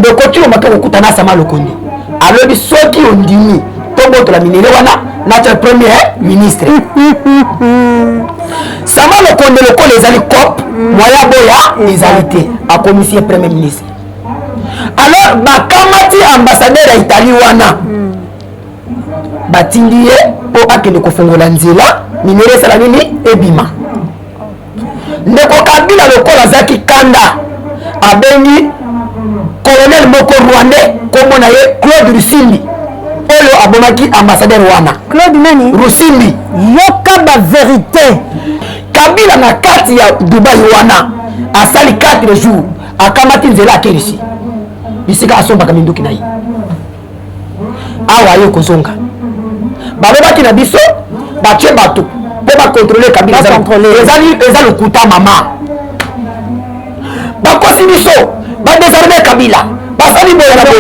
Ndeko Tshilombo ake kokuta na Sama Lokonde, alobi soki ondimi tobotola minere wana natia premier ministre. Sama Lokonde lokola ezali cop moya boya ezali te, akomisi ye premier ministre. Alors bakamati ambassadeur ya Italie wana, batindi ye mpo akende kofongola nzela minere esala nini, ebima. Ndeko Kabila lokola azalaki kanda, abengi colonel moko rwandais, kombo na ye Claude Rusimbi, oyo abomaki ambassadeur wana. Claude nani? Rusimbi. Yoka ba vérité. Kabila na kati ya Dubai wana asali 4 jours, akamati nzela akelisi bisika asombaka minduki na ye. Awa aye kozonga, balobaki na biso batie bato mpo bakontrole Kabila. Eza lokuta mama, bakosi biso, badésarme Kabila, basali boye na boye.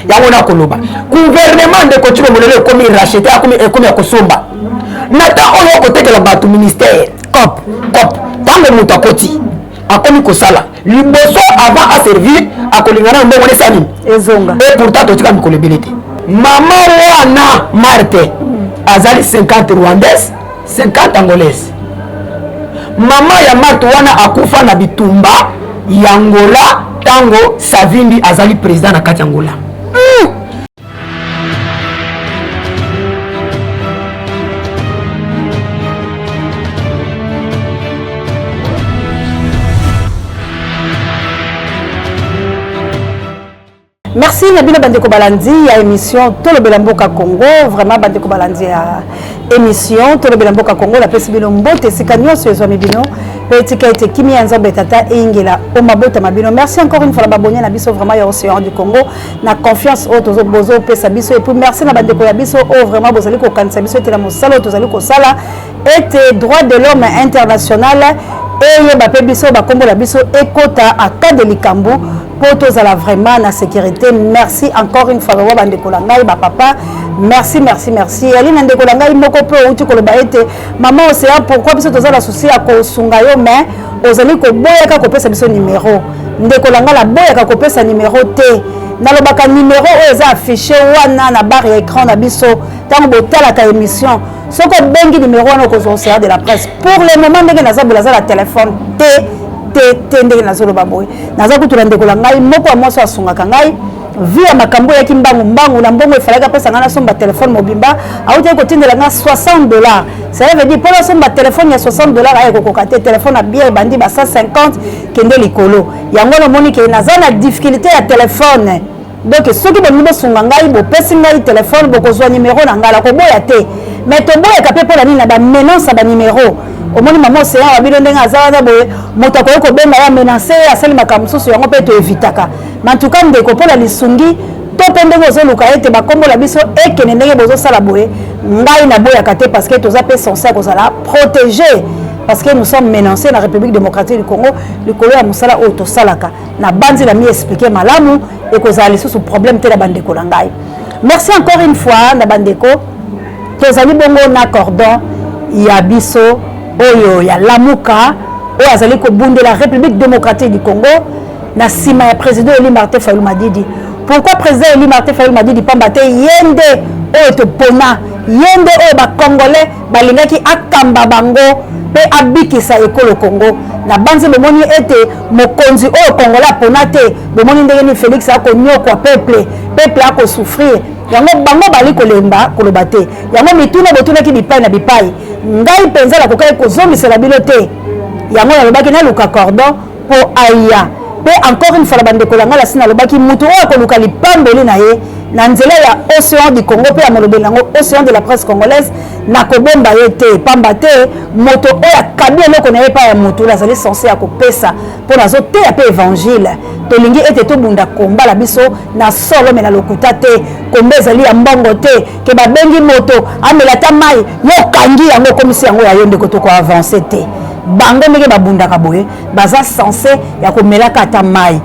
Yango nakoloba gouvernement ndeko Tshilombo lelo ekomi racheté, ekomi ya kosomba. Na temps oyo okotekela bato ministère cop cop, ntango moto akoti akomi kosala liboso, avant aservir akolinga na mbongo nesa nini ezonga. Et pourtant totika mikolo ebele te. Mama wana Marte azali 50 rwandaise, 50 angolaise. Mama ya Marte wana akufa na bitumba ya Angola ntango Savimbi azali président na kati ya Angola. Merci na bino bandeko balandi ya émission Tolobela Mboka Congo. Vraiment bandeko balandi ya émission Tolobela Mboka Congo, napesi bino mbote esika nyonso ezwami bino, mpe etika ete kimia ya Nzambe Tata eyingela o mabota ma bino. Merci encore une fois na babonye na biso vraiment ya Océan du Congo na confiance oyo bozopesa biso. Et puis merci na bandeko ya biso oyo vraiment bozali kokanisa biso ete na mosala oyo tozali kosala ete droit de l'homme international eyeba mpe biso, bakombola biso ekota aka de likambo mpo tozala vraiment na sécurité. Merci encore une fois vraiment bandeko na ngai, bapapa, merci, merci, merci. Yali na ndeko na ngai moko mpe outi koloba ete mama Océan, pourquoi biso toza na souci ya kosunga yo mais ozali koboyaka kopesa biso numero? Ndeko na ngai, naboyaka kopesa numero te. Nalobaka numero oyo eza affiché wana na barre ya écran na biso ntango botalaka émission. Soki obengi numero wana, okozwa Océan de la presse. Pour le moment ndenge naza boye, naza na telefone te te te. Ndenge nazoloba boye, naza kutu na ndeko na ngai moko ya mwasi asungaka ngai vi ya makambo eyaki mbangu mbangu na mbongo efalaki apesa ngai nasomba telefone mobimba. Autaki kotindela ngai 60 $. Cela veut dire mpo nasomba telefone ya 60 $ aya kokoka te. Telefone ya bien ebandi ba 150 kende likolo. Yango namoni ke naza na difficulté ya telefone. Donc soki bolingi bosunga ngai, bopesi ngai telefone, bokozwa numero na ngai, nakoboya te. Mais toboyaka mpe mpo na nini? Na bamenance ya banumero. Omoni mama Océan wa bino ndenge aza wana boye, moto akoki kobenga ye, amenance ye, asali makambo mosusu. Yango mpe toevitaka. Ma ntuka ndeko, mpo na lisungi to mpe ndenge ozoluka ete bakombola biso ekende ndenge bozosala boye, ngai naboyaka te, parce que toza mpe censé kozala protégé, parce que nous sommes menacés na République démocratique du Congo likolo ya mosala oyo tosalaka. Na banzi na mi expliquer malamu, ekozala lisusu problème te na bandeko na ngai. Merci encore une fois na bandeko. Tozali bongo na cordon ya biso oyo ya Lamuka, oyo azali kobundela République démocratique du Congo na nsima ya président élu Martin Fayulu Madidi. Pourquoi président élu Martin Fayulu Madidi? Pamba te ye nde oyo topona, ye nde oyo bacongolais balingaki akamba bango mpe abikisa ekolo Congo. Na banzi bomoni ete mokonzi oyo congolais apona te, bomoni ndenge nini Félix akonyokwa peuple, peuple akosouffrir. Yango bango bali kolemba koloba te. Yango mituna botunaki bipai na bipai, ngai mpenza nakokaki kozongisela bino te. Yango nalobaki naluka cordon mpo aya. Mpe encore une fois na bandeko na ngai, nasi nalobaki, motu oyo akoluka lipamboli na ye na nzela ya Océan du Congo mpe ya molobeli yango Océan de la presse congolaise, nakobomba ye te, pamba te moto oyo akabi eloko na ye epai ya moto oyo azali censé ya kopesa, mpo nazoteya mpe évangile. Tolingi ete tobunda komba na biso na solo me na lokuta te. Komba ezali ya mbongo te ke babengi moto amela ata mai, yo okangi yango, okomisi yango ya yo. Ndeko, tokoavance te. Bango ndenge babundaka boye, baza censé ya komelaka ata mai.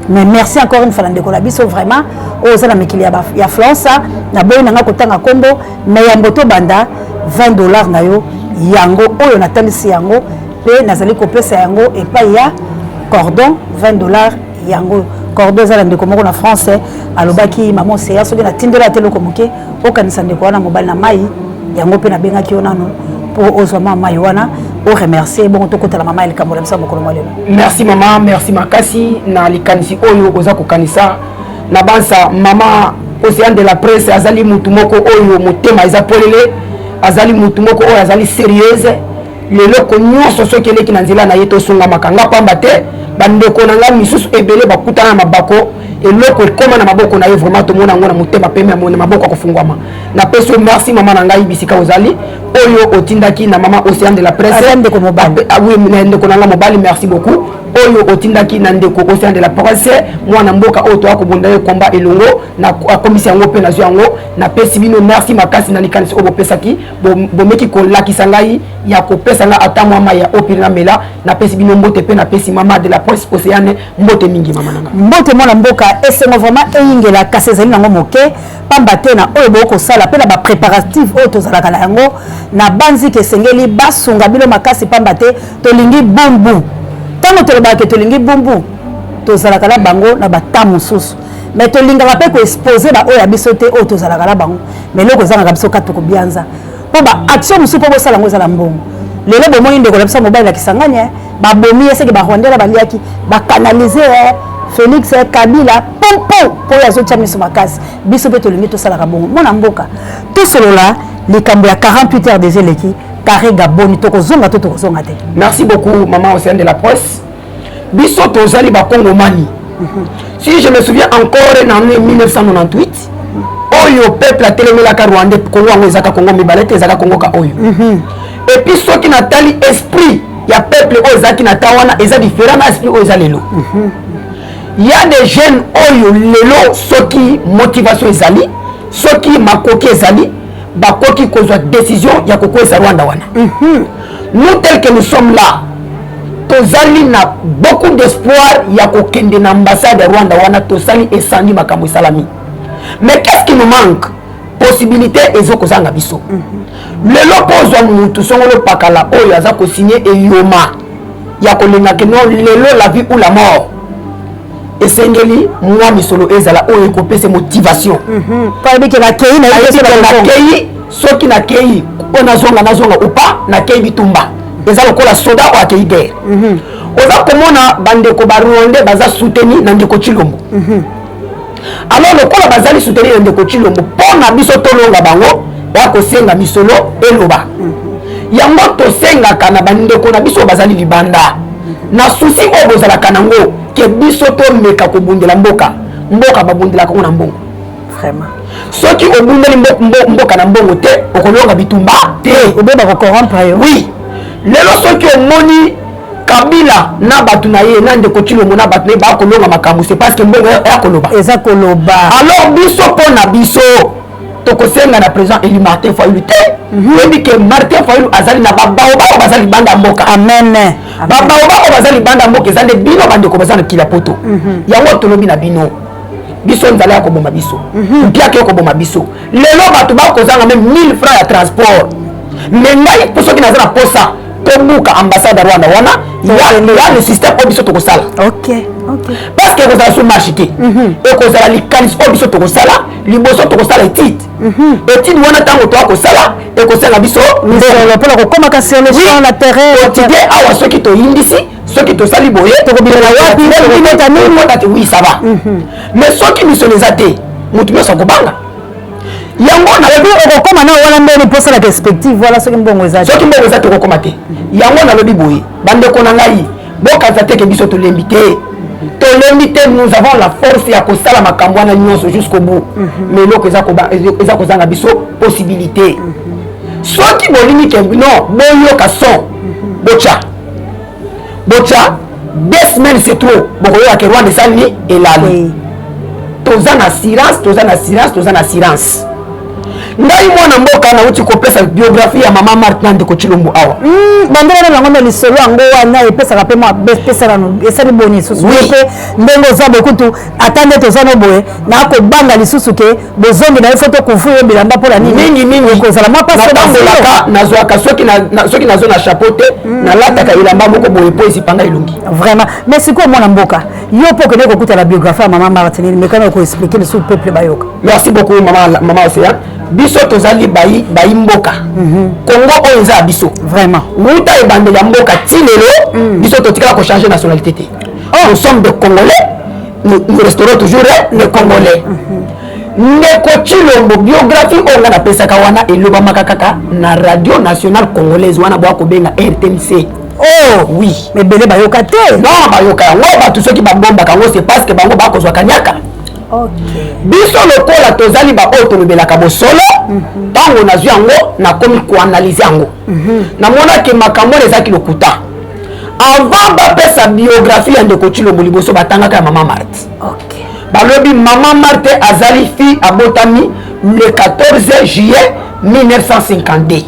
Mais merci encore une fois na ndeko na biso vraiment oyo oza na mikili ya France. Naboyi na nga kotanga nkombo, mais yambo tobanda, 20 $ na yo yango oyo natalisi yango mpe nazali kopesa yango epai ya Cordon 20 $ yango. Cordon eza na ndeko moko na France, alobaki: "Mama Oseya, soki natindeli ata eloko moke, okanisa ndeko wana mobali na mai yango." Mpe nabengaki yo nano mpo ozwa mwa mai wana, oremercier, bongo tokotala mama ya likambo na biso ya mokolo mwa lelo. Merci mama, merci makasi na likanisi oyo oza kokanisa na bansa. Mama Océan de la Presse azali mutu moko oyo motema eza polele, azali mutu moko oyo azali sérieuse. Leloko nyonso soki eleki na nzela na ye, tosungamaka. Nga pamba te, bandeko na ngai misusu ebele bakutana na mabako, eloko ekóma na maboko na ye, vraiment tomona yango na motema pembe, na maboko ya kofungwama. Napesi yo merci, mama na ngai, bisika ozali, oyo otindaki na mama Océan de la Presse. Ndeko mobali. Ah oui, ndeko na nga mobali, merci beaucoup. Oyo otindaki na ndeko Océan de la Presse, mwana mboka oyo toya kobunda ye komba elongo, akomisi yango mpe nazwi yango. Napesi bino merci makasi na likanisi oyo bopesaki, bomeki kolakisa ngai ya kopesa ngai ata mwa mai ya opili namela. Napesi bino mbote mpe napesi mama de la Presse Océane mbote mingi, mama na ngai. Mbote, mwana mboka. Esengo vraiment eyingela, kasi ezali nango moke, pamba te na oyo bokosala mpe na bapréparatif oyo tozalaka na yango na banziki, esengeli basunga bino makasi, pamba te tolingi bumbu. Ntango tolobaka ke tolingi bumbu, tozalaka na bango na bata mosusu, mais tolingaka mpe koexposer baoyo ya biso te oyo tozalaka na bango. Mais eloko ezangaka biso kaka tokobianza mpo baaction mosusu mpo bosala yango ezala mbongo. Lelo bomoni ndeko na biso mobali na Kisangani, babomi ye, seke barwandais na baliaki bacanaliser Félix Kabila pompo mpo oyo azotia miso makasi. Biso mpe tolingi tosalaka bongo. Mwana mboka, tosolola likambo ya 48 heures déjà eleki. Karega, boni, tokozonga to tokozonga te? Merci beaucoup, maman Océane de la Presse. Biso tozali bakongomani. Si je me souviens encore, na année 1998 oyo peuple atelemelaka Rwandais, Kongo yango ezaka Kongo mibale te, ezaka Kongo ka oyo. Et puis soki natali esprit ya peuple oyo ezalaki na ta wana, eza différent na esprit oyo eza lelo. Ya des jeunes oyo lelo, soki motivation ezali, soki makoki ezali, bakoki kozwa décision ya kokwesa Rwanda wana. Nous, tel que nous sommes là, tozali na beaucoup d'espoir ya kokende na ambassade ya Rwanda wana. Tosali esandi, makambo esalami, mais qu'est-ce qui nous manque? Possibilité ezokozanga biso lelo mpo ozwa mutu songolo pakala oyo aza kosigner eyoma ya kolinga ke non, lelo la vie ou la mort, esengeli mwa misolo ezala oyo ekopesa motivation. Ayebi ke nakei. Nakei, soki nakei mpo nazonga, nazonga opa nakei bitumba, eza lokola soda oyo akei guerre. Oza komona bandeko barwandais baza soutenu na ndeko Chilombo. Alors lokola bazali soutenu na ndeko Chilombo, mpo na biso tolonga bango, ya kosenga misolo eloba yango. Tosengaka na bandeko na biso oyo bazali libanda, na souci oyo bozalaka nango ke biso tomeka kobundela mboka. Mboka babundelaka ngo na mbongo. Vraiment. Soki obundeli mboka na mbongo te, okolonga bitumba te. Obe bakocorrompre yo. Oui, lelo soki omoni Kabila na bato na ye, na ndeko Chilombo na bato na ye, bakolonga makambo, c'est parce que mbongo ya koloba. Eza koloba. Alors biso, mpo na biso, tokosenga na président élu Martin Fayulu te. Oyebi ke Martin Fayulu azali na babaoba oyo baza libanda mboka. Amen. Babaoba oyo baza libanda mboka eza nde bino bandeko baza na kila poto. Yango tolobi na bino, biso nzala ya koboma biso, mpiaka ya koboma biso. Lelo bato bakozanga même 1000 francs ya transport. Mais ngai mpo soki naza na posa tobuka ambassade ya Rwanda wana, ya le système oyo biso tokosala, parce que ekozala so marche te, ekozala likanisi oyo biso tokosala. Liboso tokosala étude. Étude wana, ntango toya kosala, ekosenga biso misolo mpona kokomaka sur le champ, la terrain. Quotidien awa, soki toyindisi, soki tosali boye, tokobimela wapi, tokokota nini? Te, oui, ça va. Mais soki misolo eza te, motu nyonso akobanga yango. Nalobi okokóma na wana ndeni mpo osala perspective wana soki mbongo eza te? Soki mbongo eza te, okokóma te. Yango nalobi boye, bandeko na ngai, bokanisa te ke biso tolembi te, tolembi te. Nous avons la force ya kosala makambo wana nyonso jusqu'au bout, mais eloko eza kozanga biso, possibilité. Soki bolingi ke non, boyoka son, botya, botya 2 semaines, c'est trop. Bokoyoka ke Rwanda esali elali. Toza na assurance, toza na assurance, toza na assurance. Ngai mwana mboka nauti kopesa biographie ya mama Marthe na ndeko Tshilombo awa. Bandela na yango na lisolo yango wana epesaka mpe mwa pesa nano esali boni lisusu mpe ndenge oza boye, kutu ata nde toza no boye, nakobanga lisusu ke bozongi na ye, fo tokufu ye bilamba mpo na nini? Mingi mingi. Kozala mwa pasi. Natambolaka, nazwaka soki nazo na chapeau te, nalataka elamba moko boye mpo ezipanga elongi. Vraiment. Mais sikoyo, mwana mboka, yo mpo okende kokutana biographie ya mama Marthe nini, mekana okoexpliquer lisusu, peuple bayoka. Merci beaucoup, mama, mama Océan. Biso tozali bayi mboka Kongo oyo eza ya biso. Wuta ebandeli ya mboka ti lelo, biso totikala kochanger nationalité te. Nous sommes des Congolais, nous, nous resterons toujours les Congolais. Ndeko Tshilombo, biographie oyo nga napesaka wana elobamaka kaka na Radio Nationale Congolaise wana boya kobenga RTNC. Oh. Oui. Ebele bayoka te. Non, bayoka yango. Bato soki babombaka yango, c'est parce que bango bakozwaka nyaka. Biso lokola tozali baoyo tolobelaka bosolo, ntango nazwi yango, nakomi koanalyser yango, namonaki makambo wana ezalaki lokuta. Avant bapesa biographie ya ndeko Tshilombo, liboso batangaka ya mama Marthe. Balobi mama Marthe azali fille, abotami le 14 juillet 1952.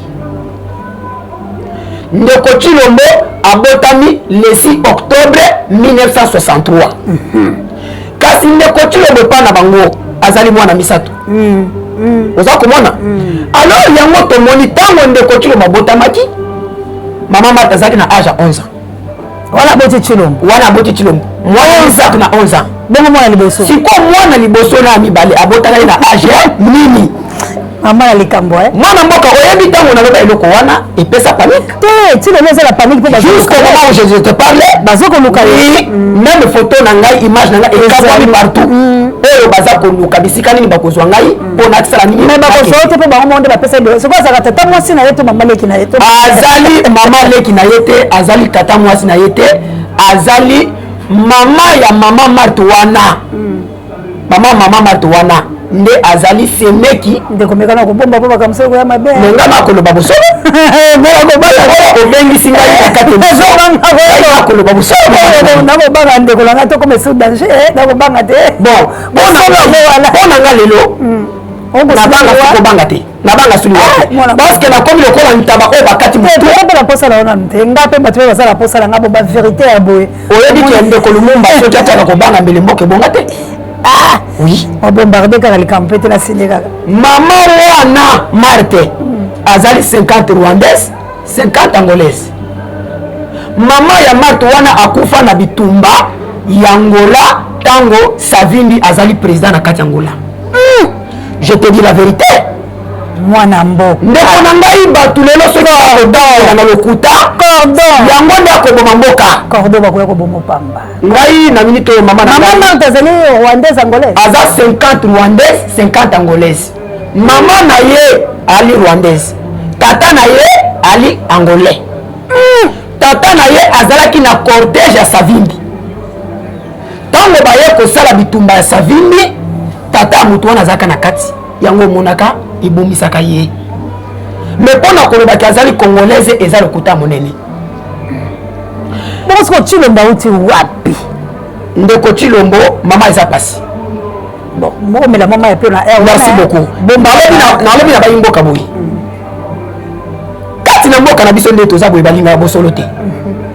Ndeko Tshilombo abotami le 6 octobre 1963. Kasi ndeko Tshilombo, epai na bango, azali mwana misato. Oza komona? Alors yango tomoni, ntango ndeko Tshilombo abotamaki, mama Marthe azalaki na age ya 11 ans. Wana aboti Tshilombo? Wana aboti Tshilombo, mwana misato, na 11 ans. Bongo mwana liboso? Sikoyo mwana liboso na mibale abotakaki na age nini? Mama na likambo, eh? Mwana mboka, oyebi, ntango naloba eloko wana, epesa panique. Te, ti lelo eza na panique mpo Jusqu'au moment où je te parle, baza koluka. Oui, même photo na ngai, image na ngai ekabwami partout. Oyo baza koluka bisika nini bakozwa ngai mpo nasala nini? Mais bakozwa yo te, mpo bango moko nde bapesa ye. Soki azalaka tata mwasi na ye to mama leki na ye to Azali mama leki na ye te, azali tata mwasi na ye te, azali mama ya mama Marthe wana. Mama Marthe wana nde azali semeki. Ndeko, mekana kobomba mpo makambo soki koya mabe. Me nga nakoloba bosolo. Oyo obengisi ngai na kati, nakoloba bosolo. Nakobanga, ndeko na ngai, tokoma esu danger, nakobanga te. Bon, mpo na nga lelo, nabanga kobanga te, nabanga suli parce que nakomi lokola ntaba oyo bakati motu. Mpe na posa na yo nanu te, nga mpe bato mpe baza na posa na nga bo bavérité ya boye. Oyebi ke ndeko Lumumba, soki atiaka kobanga, mbele mboka ebonga te. Ah oui. Obombarde kaka likambo mpe te, nasinde kaka. Mama wana Marthe azali 50 rwandaise, 50 angolaise. Mama ya Marthe wana akufa na bitumba ya Angola, ntango Savimbi azali président na kati ya Angola. Je te dis la vérité. Mwana mboka. Ndeko na ngai, bato lelo soki bakotambola na lokuta, cordon yango nde akoboma mboka. Cordon bakoya koboma pamba. Ngai na minute oyo, mama na mama ngai Marthe azali rwandaise, angolaise? Aza 50 rwandaise, 50 angolaise. Mama na ye ali rwandaise, tata na ye ali angolais. Tata na ye azalaki na cortège ya Savimbi. Ntango baye kosala bitumba ya Savimbi, tata ya moto wana azalaka na kati. Yango omonaka ebomisaka ye. Mais mpo na kolobaki azali congolaise, eza lokuta monene. Bongo siko Tshilombo auti wapi? Ndeko Tshilombo, mama, eza pasi. Bon, mokomela mama ya mpe na air. Merci beaucoup. Nalobi na bayi mboka boye, kati na mboka na biso nde toza boye, balingaka bosolo te.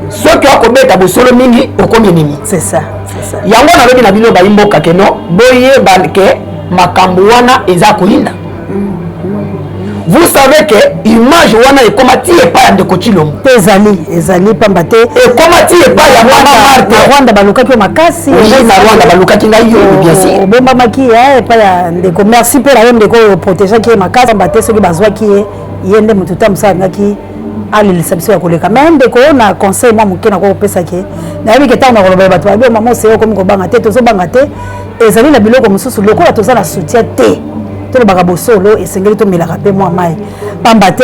Soki okobeta bosolo mingi, okomi ennemi. C'est ça, c'est ça. Yango nalobi na bino bayi mboka ke no boyeba ke makambo wana eza koyinda. Vous savez que image wana ekoma ti epai ya ndeko Tshilombo. Te, ezali pamba te. Ekoma ti epai ya mama Marthe. Na Rwanda balukaki yo makasi. Oui, na Rwanda balukaki ngai yo, bien sûr. Obombamaki epai ya ndeko. Merci mpe na yo, ndeko oyo oprotégeaki ye makasi, pamba te soki bazwaki ye, ye nde motu ta mosala alingaki alelisa biso ya koleka. Mais ndeko, na conseil mwa moke nako kopesaki, nayebi ke ntango nakoloba, bato babi: "Mama Oseye, okomi kobanga te." Tozobanga te. Ezali na biloko mosusu, lokola toza na soutien te, tolobaka bosolo, esengeli tomelaka mpe mwa mai, pamba te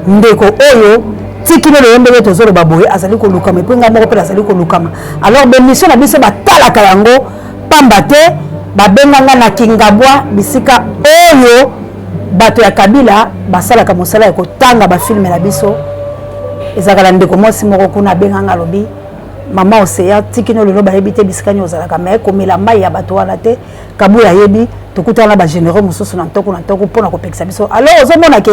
ndeko oyo tiki lelo ndenge tozoloba boye azali kolukama, epo ngai moko mpe nazali kolukama. Alors baémission na biso batalaka yango, pamba te babenganga na Kingabwa, bisika oyo bato ya Kabila basalaka mosala ya kotanga bafilms na biso. Ezalaka na ndeko mwasi moko kuna, abenganga, alobi: "Mama Oseya, tikino lelo bayebi te bisika nini ozalaka, mais komela mai ya bato wana te. Kabuya ayebi." Tokutana na bagénéraux mosusu na ntoko na ntoko mpona kopekisa biso. Alors ozomona ke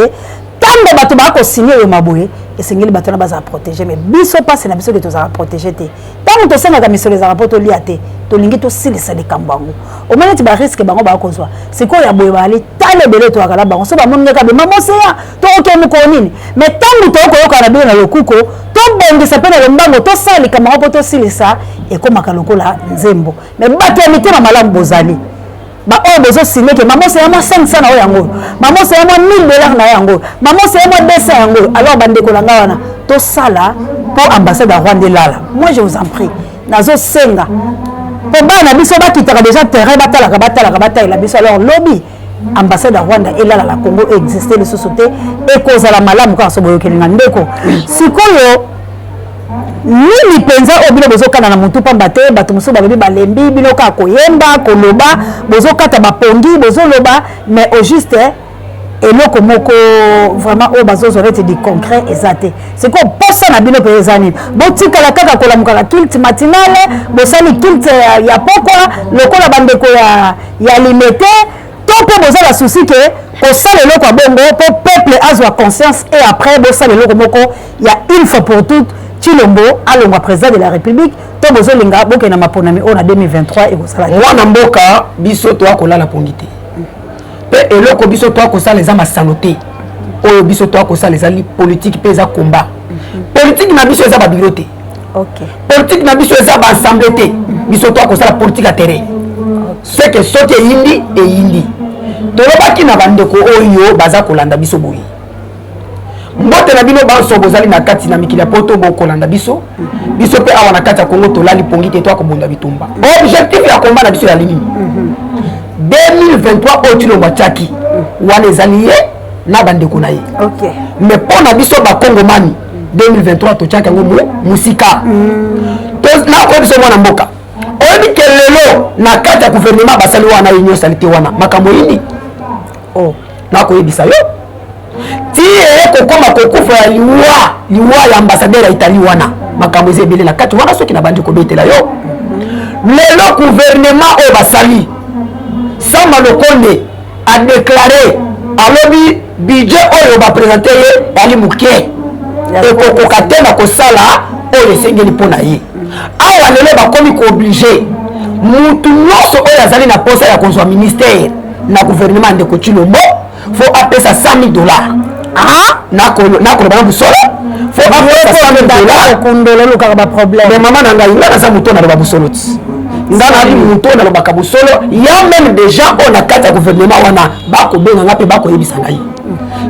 ntango bato baa kosigner oyo maboye, esengeli bato wana bazala protégé, mais biso mpasi na biso ke tozala protégé te. Ntango tosengaka misolo, ezalaka mpo tolia te, tolingi tosilisa likambo yango. Omoni neti barisque bango bakozwa sikoyo ya boye, bazali tala ebele toyaka na bango. So bamoni kaka bema moseya, tokoke mokolo nini? Mais ntango tokoyoka na bino na lokuko, tobongisa mpe na lombango, tosala likambo yango mpo tosilisa, ekomaka lokola nzembo. Mais bato ya mitema malamu bozali, baoyo bozosigner ke mama oseya mwa 500 na oyo yango oyo, mama oseya mwa 1000 $ na yo yango oyo, mama oseya mwa 200 yango oyo. Alors bandeko na ngai wana, tosala mpo ambassade ya Rwanda elala. Moi, je vous en prie, nazosenga mpo bana na biso bakitaka déjà terrain, batalaka, batalaka, batalela biso. Alors lobi ambassade ya Rwanda elala na Congo, existe lisusu te, ekozala malamu kaka so boyokeli nga. Ndeko, sikoyo nini mpenza oyo bino bozokana na motu? Pamba te bato mosusu balobi balembi bino kaka koyemba, koloba, bozokata bapongi, bozoloba, mais au juste eloko moko vraiment oyo bazozwa neti du concret eza te. Sikoyo posa na bino mpe eza nini? Botikala kaka kolamukaka culte matinale, bosali culte ya pokwa lokola bandeko ya Limete, to mpe boza na souci ke kosala eloko ya bongo mpo peuple azwa conscience et après bosala eloko moko ya une fois pour toutes, Tshilombo alongwa président de la République, to bozolinga bokende na maponami oyo na 2023 ekozala? Mwana mboka, biso toya kolala pongi te, mpe eloko biso toya kosala eza masano te. Oyo biso toya kosala ezali politike mpe eza combat politique. Na biso eza babureau te, politique na biso eza baassemblée te. Biso toya kosala politique ya terrain. Seke soki eyindi, eyindi. Tolobaki na bandeko oyo baza kolanda biso boye: mbote na bino banso bozali na kati na mikili ya Poto, bokolanda biso. Biso mpe awa na kati ya Kongo tolali pongi te, toakobunda bitumba. Objectif ya combat na biso ezali nini? 2023 oyo Tshilombo atiaki wana, ezali ye na bandeko na ye, mais mpo na biso bakongomani, 2023 totiaki yango mosika. Nakoyebi biso, mwana mboka, oyebi ke lelo na kati ya gouvernement basali wana ye nyonso ali te wana makambo yini. Oh. Nakoyebisa yo ti eye kokóma kokufa ya liwa ya ambassadeur ya Italie wana, makambo eza ebele na kati wana. Soki nabandi kobetela yo lelo, gouvernement oyo basali, Sama Lukonde adéclaré, alobi budget oyo baprésente ye yali moke, ekokoka te na kosala oyo esengeli mpo na ye. Awa lelo bakomi koobliger mutu nyonso oyo azali na posa ya kozwa ministère na gouvernement ya ndeko Tshilombo, faut apesa 100 000 $. Nakoloba na bosolo, faut apesa 100 000 $. Okundolo olukaka baproblème. Mais mama na ngai, ngai naza moto naloba bosolo ti nga nali moto nalobaka bosolo. Ya même déjà oyo na kati ya gouvernement wana bakobenga nga mpe bakoyebisa ngai: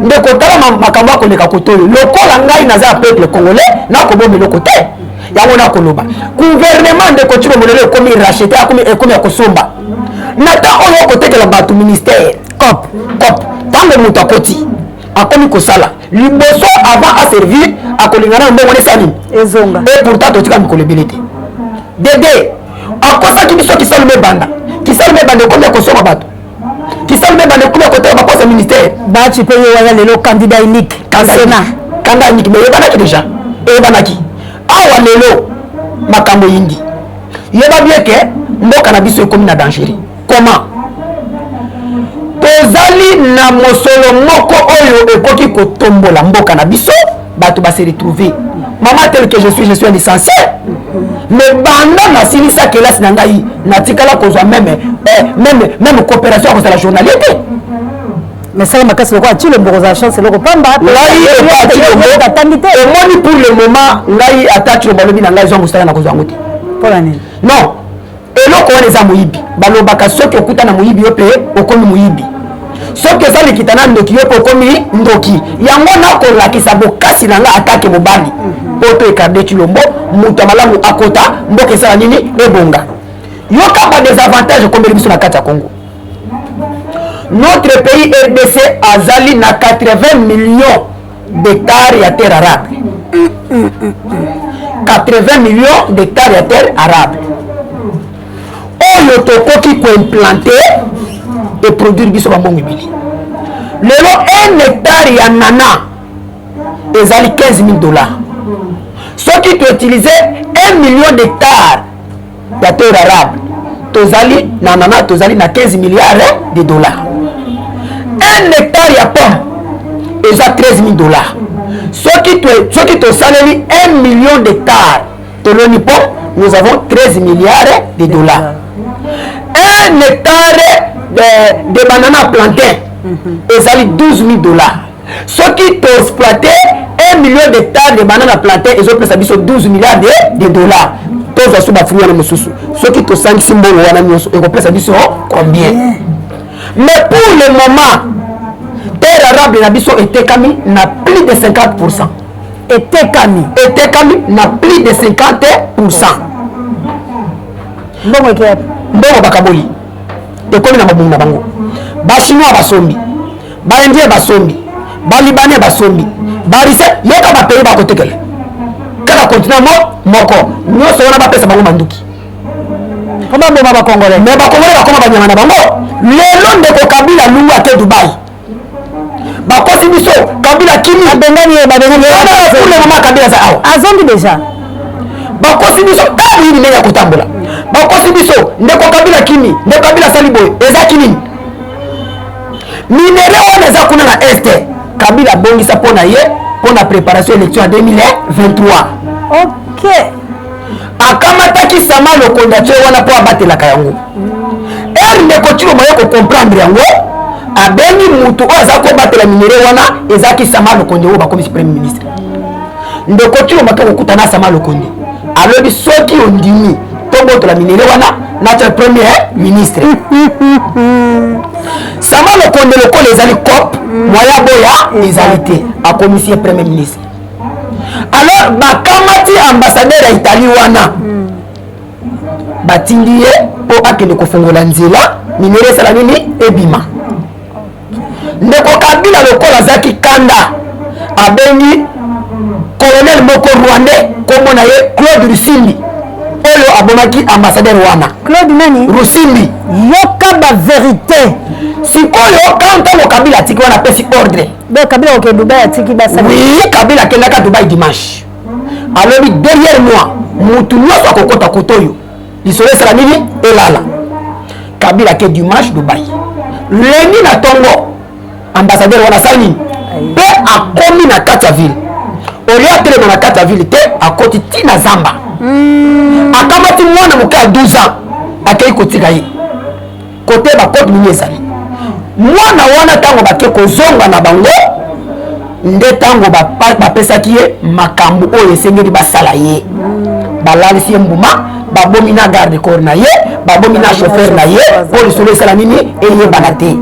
ndeko, tala makambo akoleka kote oyo. Lokola ngai naza ya peuple congolais, nakobomba eloko te. Yango nakoloba, gouvernement ndeko Tshilombo lelo ekomi racheté, ekomi ya kosomba. Na ta oyo okotekela bato ministère, cop cop, ntango moto akoti, akomi kosala liboso, avant aservir, akolinga na mbongo wana nini? Ezonga. Et pourtant totika mikolo ebele te. Dede akosaki biso kisalu mebanda, kisalu mebanda ekomi ya kosomba bato, kisalu mebanda ekomi ya koteka baposte ya ministère. Baci mpe ye wana lelo candidat unique. Sénat, candidat unique, mais eyebanaki déjà, eyebanaki. Awa lelo makambo eyindi. Yeba bien ke mboka na biso ekomi na danger. Comment? Tozali na mosolo moko oyo ekoki kotombola mboka na biso, bato base retrouver. Mama, tel que je suis, je suis un licencié, mais banda nasilisa kelasi na ngai, natikala kozwa même coopération ya kozala journalier te. Mais sala makasi lokola Tshilombo, kozala chance eloko pamba. Ngai atangi te. Omoni, pour le moment ngai, ata Tshilombo alobi na ngai ezwa mosala, na kozwa yango te. Mpona nini? Non, eloko wana eza moyibi. Balobaka soki okuta na moyibi, yo mpe okomi moyibi. Soki oza likita na ndoki, yo mpe okomi ndoki. Yango nakolakisa bokasi na nga atake mobali mpo to écarter Tshilombo, moto ya malamu akota, mboka esala nini? Ebonga. Yoka ba désavantage ekombeli biso na kati ya Congo. Notre pays RDC azali na 80 millions d'hectares ya terre arable, 80 millions d'hectares ya terre arable oyo tokoki koimplanter, eproduire biso bambongo ebele. Lelo 1 hectare ya nana ezali 15 000 $. Soki toutiliser 1 million d'hectare ya terre arable, Tozali na ananas, tozali na 15 milliards de dollars. Un hectare ya pomme eza 13 000 dollars. Soki tosaleli 1 million d'hectares, toloni pomme, nous avons 13 milliards de dollars. Un hectare de banana plantain ezali 12 000 dollars. Soki toexploite 1 million d'hectares de banana plantain, ezopesa biso 12 milliards de dollars. Tozwa so bafruit wana mosusu, soki tosangisi mbongo wana nyonso, ekopesa biso combien? Mais pour le moment, terre arable na biso etekami na plus de 50. Etekami? Etekami na plus de 50. Mbongo eke? Mbongo bakaboli, ekomi na mabungu na bango. Bachinois basombi, baindien basombi, balibanais basombi, barusse. Yoka, bapays bakotekela kaka continent moko nyonso wana, bapesa bango manduki. Mpo baboma bacongolais. Mais bacongolais bakoma banyama na bango. Lelo ndeko Kabila lungu ake Dubai, bakosi biso, Kabila kimi. Babengani ye, babengani ye. Pour le moment Kabila aza awa. Azongi déjà. Bakosi biso kaka yini ndenge ya kotambola. Bakosi biso, ndeko Kabila kimi, ndeko Kabila asali boye. Ezaki nini? Minerai wana eza kuna na Est. Kabila abongisa mpo na ye, mpo na préparation élection ya 2023. Akamataki Sama Lokonde, atie wana mpo abatelaka yango. Ere ndeko Tshilombo aye kocomprendre yango, abengi mutu oyo aza kobatela minerai wana, ezalaki Sama Lokonde oyo bakomisi premier ministre. Ndeko Tshilombo ake kokuta na Sama Lokonde, alobi: "Soki ondimi tobotola minerai wana, natia premier ministre." Sama Lokonde, lokola ezali coop, moya boya ezali te, akomisi ye premier ministre. Alors bakamati ambassadeur ya Italie wana, batindi ye mpo akende kofongola nzela, minerai esala nini? Ebima. Ndeko Kabila, lokola azalaki kanda, abengi colonel moko rwandais, kombo na ye Claude Rusimbi, oyo abomaki ambassadeur wana. Claude nani? Rusimbi. Yoka bavérité. Sikoyo ka ntango Kabila atiki wana, apesi ordre. Donc Kabila oke Dubai, atiki basali. Oui, Kabila akendaka Dubai dimanche. Alobi: "Derrière moi, mutu nyonso akokɔta kote oyo, lisolo esala nini? Elala." Kabila ake dimanche Dubai. Lundi na ntongo, ambassadeur wana asali nini? Mpe akomi na kati ya ville. Oyo atelema na kati ya ville te, akoti ntina zamba, akamati mwana moke ya 12 ans, akei kotika ye kote bakote nini ezali mwana wana. Ntango bake kozonga na bango, nde ntango bapesaki ye makambo oyo esengeli basala ye. Balalisi ye mbuma, babomi na garde corps na ye, babomi na chauffeur na ye, mpo lisolo esala nini? Eyebana te.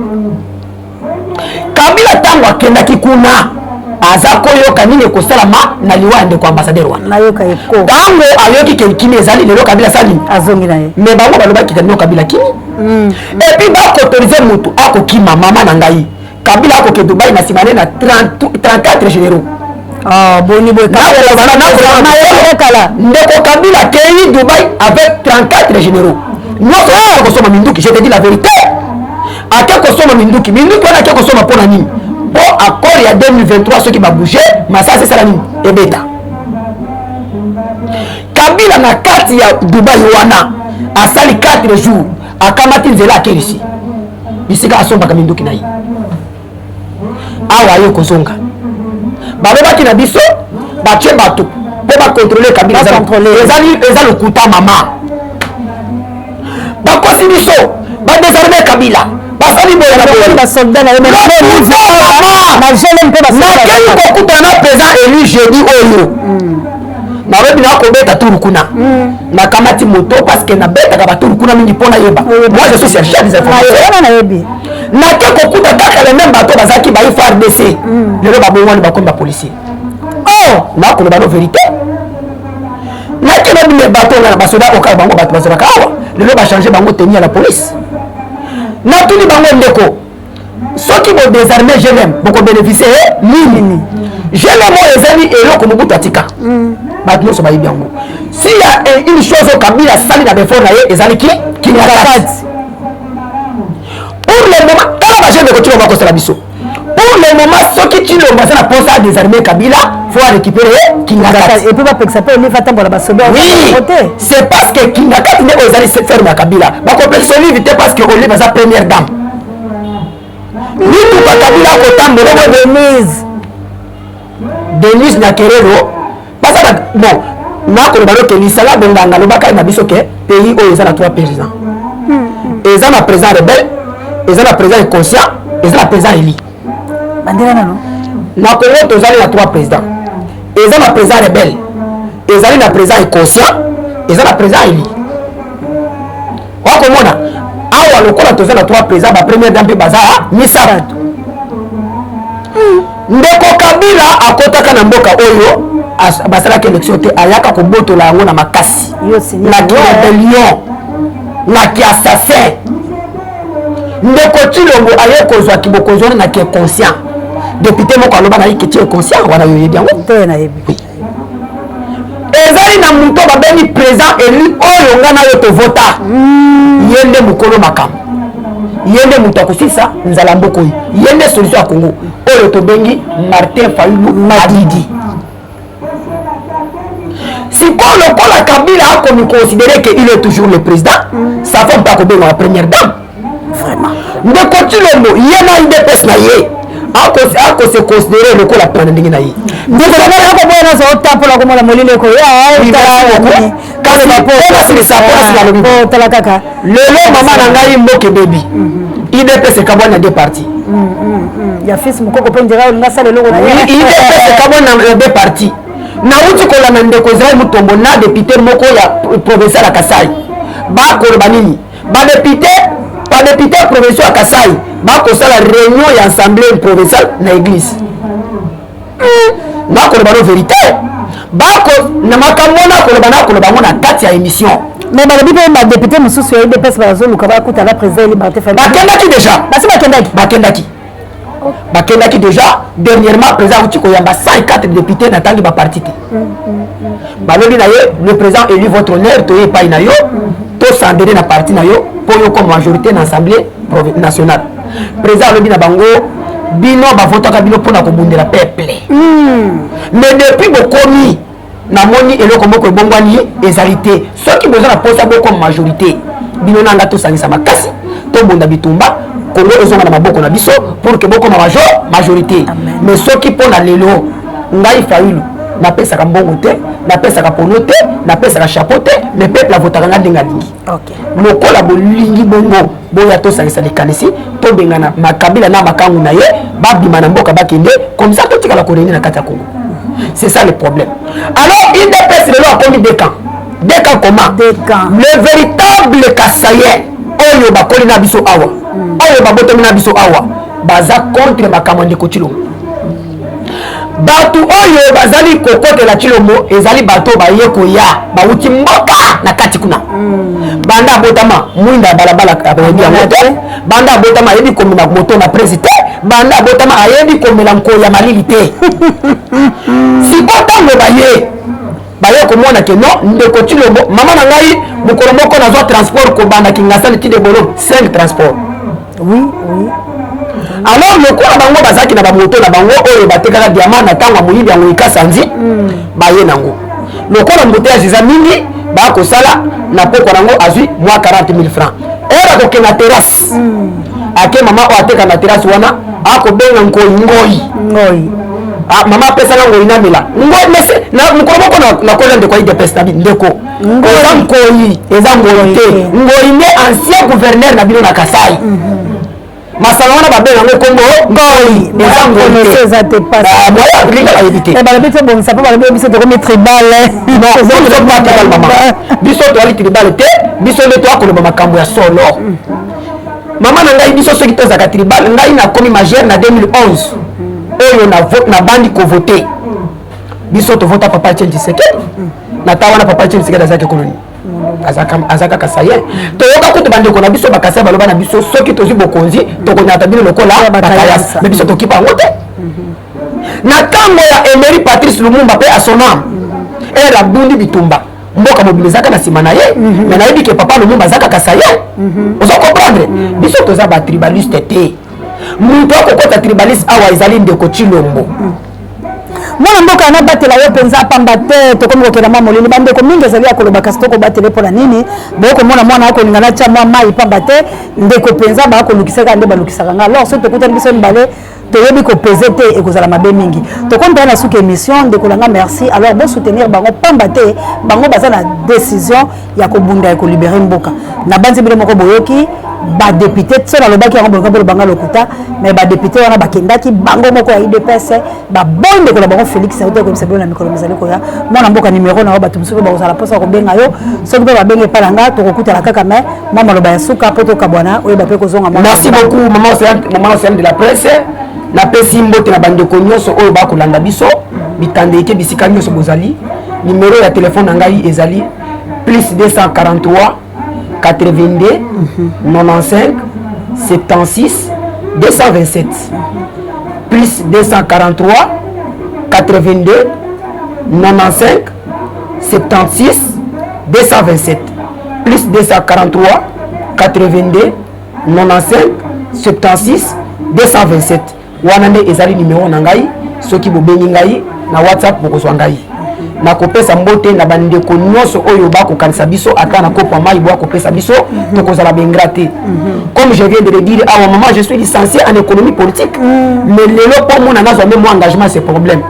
Kabila ntango akendaki kuna, aza koyoka nini ekosalama na liwa ya ndeko ambassadeur wana. Nayoka eko. Ntango ayoki ke kimi ezali, lelo Kabila asali nini? Azongi na ye. Mais bango balobaki kano Kabila kimi, et puis bakoautoriser motu akokima. Mama na ngai, Kabila akoke Dubai na nsima ne na 30 34 généraux. Ah, boni boye? Kala ndeko Kabila akei Dubai avec 34 généraux nyonso ake kosomba minduki. Je te dis la vérité, ake kosomba minduki. Minduki wana ake kosomba mpo na nini? Mpo accord ya 2023, soki babouge, masasi esala nini? Ebeta. Kabila na kati ya Dubai wana asali 4 jours, akamati nzela, akelisi bisika asombaka minduki na ye. Awa aye kozonga, balobaki na biso batie bato mpo bacontrôle Kabila. Eza lokuta, mama. Bakosi biso, badésarme Kabila, basali boye na boye. Basoldat na ye. Nakei kokutana na président élu jeudi oyo. Nalobi nakobeta tour kuna, nakamati moto, parce que nabetaka batour kuna mingi mpo nayeba. Moi, je suis chercheur des informations. Nayebi. Nake kokuta kaka le même bato bazalaki ba FARDC, lelo babongwani, bakomi bapolicier. Oh, nakoloba no vérité, nake nabime bato nga na basoda okaka bango, bato bazalaka awa, lelo bachange bango tenue ya la police. Natuni bango: "Ndeko, soki bodésarme GLM, bokobénéficie nini?" GLM oyo ezali eloko Mobutu atika, bato nyonso bayebi yango. Si ya une chose oyo Kabila asali na baeffort na ye, ezali ki Kingakati. Pour le moment, tala bajeune kotika bakosala biso. Pour Le moment, soki Tshilombo aza na posa ya désarmer Kabila, faut récupérer Kingakati. Et puis bapekisa mpe Olive atambola basobe. Oui, c'est parce que Kingakati nde oyo ezali ferme ya Kabila. Bakopekisa Olive te, parce que Olive aza première dame. Mituka Kabila akotambola. Denise. Denise Nyakeru baza ba. Bon, nakoloba loke lisala bonganga alobaka na biso ke pays oyo eza na trois présidents: eza na président rebelle, eza na président inconscient, eza na président élu. Bandela nano. Na Congo tozali na trois présidents: eza na président rebelle, ezali na président inconscient, eza na président élu. Wakomona awa, lokola toza na trois présidents, bapremière dame mpe baza misato. Ndeko Kabila akɔtaka na mboka oyo, basalaki élection te, ayaka kobotola yango na makasi, na kirébellion, na kiassassin. Ndeko Tshilombo aye kozwaki bokonzi wana na kiinconscient. Député moko aloba na ye keti inconscient wana, yo oyebi yango. Te, nayebi. Ezali na moto babengi président élu, oyo nga na yo tovota. Ye nde mokolo makambo, ye nde moto akosilisa nzala mboka oyo, ye nde solution ya Congo, oyo tobengi Martin Fayulu Madidi. Sikoyo, lokola Kabila akomi considérer que il est toujours le président, sa femme mpe akobengaka première dame. Vraiment. Ndeko Tshilombo, ye na UDPS na ye, akose considérer lokola mpona ndenge na ye. Ndeko nakoboya, naza otampola komona molili ekoya. Kasi mpona silisa nalobi. Tala kaka. Lelo, mama na ngai, mboka ebebi. UDPS ekabwani na deux parties. Ya fils Mokoko mpe ndira olinga asala eloko na ye. UDPS ekabwani na deux parties. Nauti kolanda ndeko Israel Mutombo na député moko ya provincial ya Kasai. Bakoloba nini? Badéputé provincial ya Kasai bakosala réunion ya assemblée provinciale na église. Nakoloba no vérité, bako na makambo nakoloba, nakoloba yango na kati ya émission. Mais balobi mpe badéputé mosusu ya UDPS bazoluka bakuta na président élu Martin Fayulu. Bakendaki déjà. Basi bakendaki. Bakendaki déjà. Dernièrement, président auti koyamba 104 député, natangi baparti te. Balobi na ye: "Le président élu, votre honneur, toye epai na yo, tosandele na parti na yo mpo yo comme majorité na assemblée nationale." Président alobi na bango: "Bino bavotaka bino mpona kobundela peuple, mais depuis bokomi, namoni eloko moko ebongwani ezali te. Soki boza na mposa bokoma majorité, bino nanga tosangisa makasi, tobunda bitumba, Kongo ezonga na maboko na biso pour que bokoma majorité. Mais soki mpo na lelo, ngai Fayulu napesaka mbongo te, napesaka pono te, napesaka chapeau te, mais peuple avotaka nga ndenge alingi. Lokola bolingi bongo, boya tosangisa likanisi, tobengana Makabila na makangu na ye, babima na mboka, bakende comme ça, totikala koreni na kati ya Congo." C'est ça le problème. Alors UDPS lelo akomi deux camps. Deux camps comment? Deux camps. Le véritable Kasaïen oyo bakoli na biso awa, oyo babotomi na biso awa, baza contre makambo ya ndeko Tshilombo. Bato oyo bazali kokotela Tshilombo ezali bato baye koya, bauti mboka na kati kuna. Banda abotama, mwinda ya balabala ayebi yango te. Banda abotama, ayebi komema moto na prise te. Banda abotama, ayebi komela nkoi ya malili te. Siko ntango baye komona ke non, ndeko Tshilombo, mama na ngai, mokolo moko nazwa transport kobanda Kingasani ti Debolo, 5 transport. Alors lokola bango bazalaki na bamoto na bango oyo batekaka diamant na ntango ya moyibi yango ekasanzi, baye nango, lokola embouteillage eza mingi, bakosala na pokwa nango, azwi mwa 40 000 francs ere akokende na terrasse. Ake, mama oyo ateka na terrasse wana akobenga nkoi ngoi. Ngoi. Ah, mama apesanga ngoi namela ngoi mese na mokolo moko nakola ndeko ya UDPS na ndeko, eza nkoi, eza ngoi te. Ngoi nde ancien gouverneur na bino na Kasai. Masala wana babenga yango kombo ngoi, eza ngoi te. Eza te. Moya linga bayebi te. Balobi te bongisa mpo balobi biso tokomi tribal. Biso pas tribal, mama. Biso toyali tribal te. Biso nde toakoloba makambo ya solo, mama na ngai. Biso soki tozalaka tribal, ngai nakomi majeur na 2011 oyo nabandi kovote. Biso tovota papa Etienne Tshisekedi. Na ta wana, papa Etienne Tshisekedi azalaki koloni, aza kaka saye. Toyoka kutu bandeko na biso bakasai baloba na biso: "Soki tozwi bokonzi, tokonyata bino lokola bakayasi." Mais biso tokipa yango te. Na ntango ya Emery Patrice Lumumba mpe asonam ere abundi bitumba, mboka mobimba ezaka na nsima na ye. Mais nayebi ke papa Lumumba aza kaka saye. Oza comprendre, biso toza batribaliste te. Moto akokota tribalisme awa ezali ndeko Tshilombo. Mwana mboka, nabatela yo mpenza, pamba te tokomi kokenda mwa molili. Bandeko mingi ezali ya koloba, kasi tokobatela mpo na nini? Bokomona mwana akolinga natya mwa mai, pamba te ndeko mpenza bakolukisaka nde balukisaka nga. Alors soki tokutani biso mibale, toyebi kopese te, ekozala mabe mingi. Tokomi mpenza na suka émission. Ndeko na nga, merci. Alors bosoutenir bango, pamba te bango baza na décision ya kobunda, ya kolibérer mboka. Na banzi bino moko boyoki badéputé so nalobaki yango, boyoka bolobanga lokuta. Mais badéputé wana bakendaki bango moko ya UDPS, baboyi ndeko na bango Félix. Auti koyebisa bino na mikolo mizali koya. Mwana mboka, nimero na yo, bato mosusu mpe bakozala mposa kobenga yo. Soki mpe babengi epai na nga, tokokutana kaka. Mais mwa maloba ya suka mpo tokabwana, oyeba mpe kozonga. Merci beaucoup, mama Océane, mama Océane de la presse. Napesi mbote na bandeko nyonso oyo bakolanda biso, bitanda eke bisika nyonso bozali. Nimero ya telefone na ngai ezali plus 243 82 95 76 227, plus 243 82 95 76 227, plus 243 82 95 76 227. Wana nde ezali nimero na ngai. Soki bobengi ngai na WhatsApp, bokozwa ngai. Nakopesa mbote na bandeko nyonso oyo bakokanisa biso ata na kopo ya mai boya kopesa biso, tokozala baingrats te. Comme je viens de le dire awa, maman, je suis licencié en économie politique, mais lelo mpo mona nazwa même mwa engagement, c'est problème.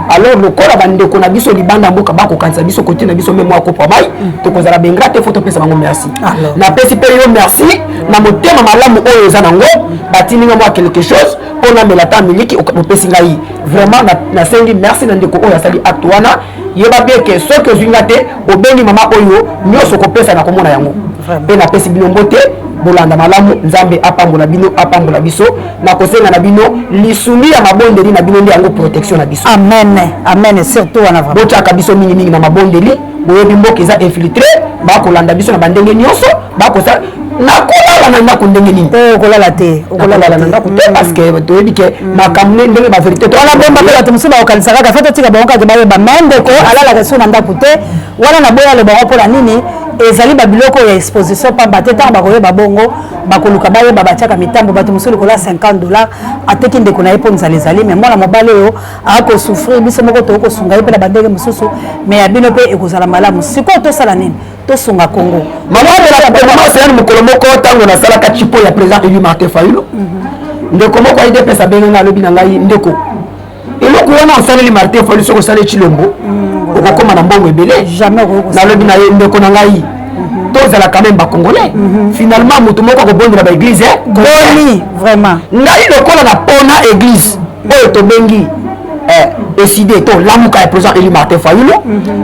Alors lokola bandeko na biso libanda mboka bakokanisa biso kote na biso même mwa kopo ya mai, tokozala baingrats te, faut topesa bango merci. Napesi mpe yo merci na motema malamu oyo eza nango. Batindi nga mwa quelque chose mpo namela ta miliki, opesi ngai. Vraiment nasengi merci na ndeko oyo asali acte wana. Yeba bien ke soki ozwi nga te, obengi mama oyo, nyonso kopesa na komona yango. Mpe napesi bino mbote, bolanda malamu. Nzambe apambola bino, apambola biso. Nakosenga na bino lisungi ya mabondeli na bino, nde yango protection na biso. Amen, amen, surtout wana vraiment. Botiaka biso mingimingi na mabondeli. Boyebi mboka eza infiltré, bakolanda biso na bandenge nyonso. Bakosala nakolala na ndako ndenge nini? Te, okolala te. Okolala na ndako te, parce que toyebi ke makambo ndenge bavérité. Wana bomba mpe bato mosusu bakokanisa kaka. Faut totika bango kaka bayeba. Mais ndeko alalaka so na ndako te. Wana na boya aloba ngo mpona nini? Ezali babiloko ya exposition, pamba te ntango bakoyeba bongo, bakoluka bayeba, batiaka mitambo. Bato mosusu likolo ya 50 $, ateki ndeko na ye mpo nzala ezali. Mais mwana mobali oyo akosouffrir, biso moko tokosunga ye mpe na bandenge mosusu. Mais ya bino mpe ekozala malamu. Sikoyo tosala nini? Tosunga Congo. Mama Océane, mokolo moko ntango nasalaka chipo ya président élu Martin Fayulu, ndeko moko UDPS abenga ngai, alobi na ngai: "Ndeko, eloko wana osaleli Martin Fayulu, soki osaleli Tshilombo, okokóma na mbongo ebele." Nalobi na ye: "Ndeko na ngai, tozala quand même bacongolais. Finalement moto moko akobondela baéglise." Boni vraiment? Ngai lokola na pona église oyo tobengi ECiDé to Lamuka ya président élu Martin Fayulu,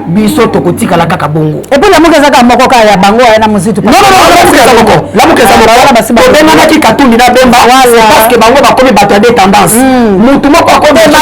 biso tokotikala kaka bongo. Et puis Lamuka eza kaka moko kaka ya bango aya na Mozitu. Non, non, non, Lamuka eza moko, Lamuka eza moko. Tobenganaki Katumbi na Bemba parce que bango bakomi bato ya deux tendance. Mutu moko akomi bakei,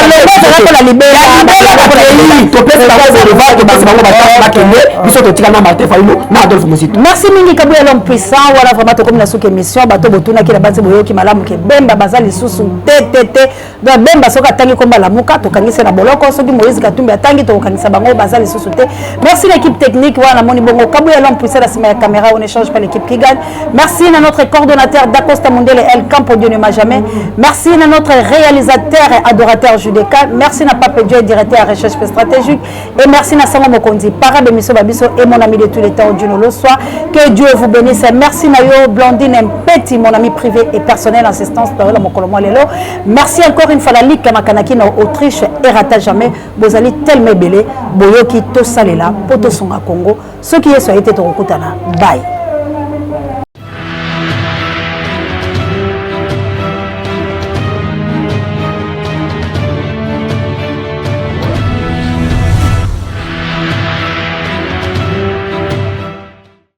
topesi bango boulevard, topesi bango batâches, bakende. Biso totikala na Martin Fayulu na Adolphe Muzito. Merci mingi, Kabuya l'homme puissant. Wana vraiment tokomi na suka émission. Bato botunaki na banzi, boyoki malamu ke Bemba baza lisusu te, te, te. Donc Bemba soki atangi komba Lamuka, tokangisi na boloko. Soki Moïse Katumbi atangi, tokokangisa bango, baza lisusu te. Merci l'équipe technique. Wana namoni bongo Kabuya l'homme puissant na nsima ya caméra. On échange pas, l'équipe qui gagne. Merci na notre coordonnateur Dacosta Mundele El Campo, Dieu ne m'a jamais. Merci na notre réalisateur et adorateur Judeka. Merci na Pape Dieu, directeur recherche stratégique, et merci na Sango Mokonzi para bémission babiso et mon ami de tous les temps, Dino Lossoa. Que Dieu vous bénisse. Merci na yo Blandine Mpeti, mon ami privé et personnel, assistance par la mokolo lelo. Merci encore une fois la Ligue Makanaki na Autriche erata jamais. Bozali tellement ebele, boyoki, tosalela po tosunga Congo. Soki Yesu aye te, tokokutana. Bye.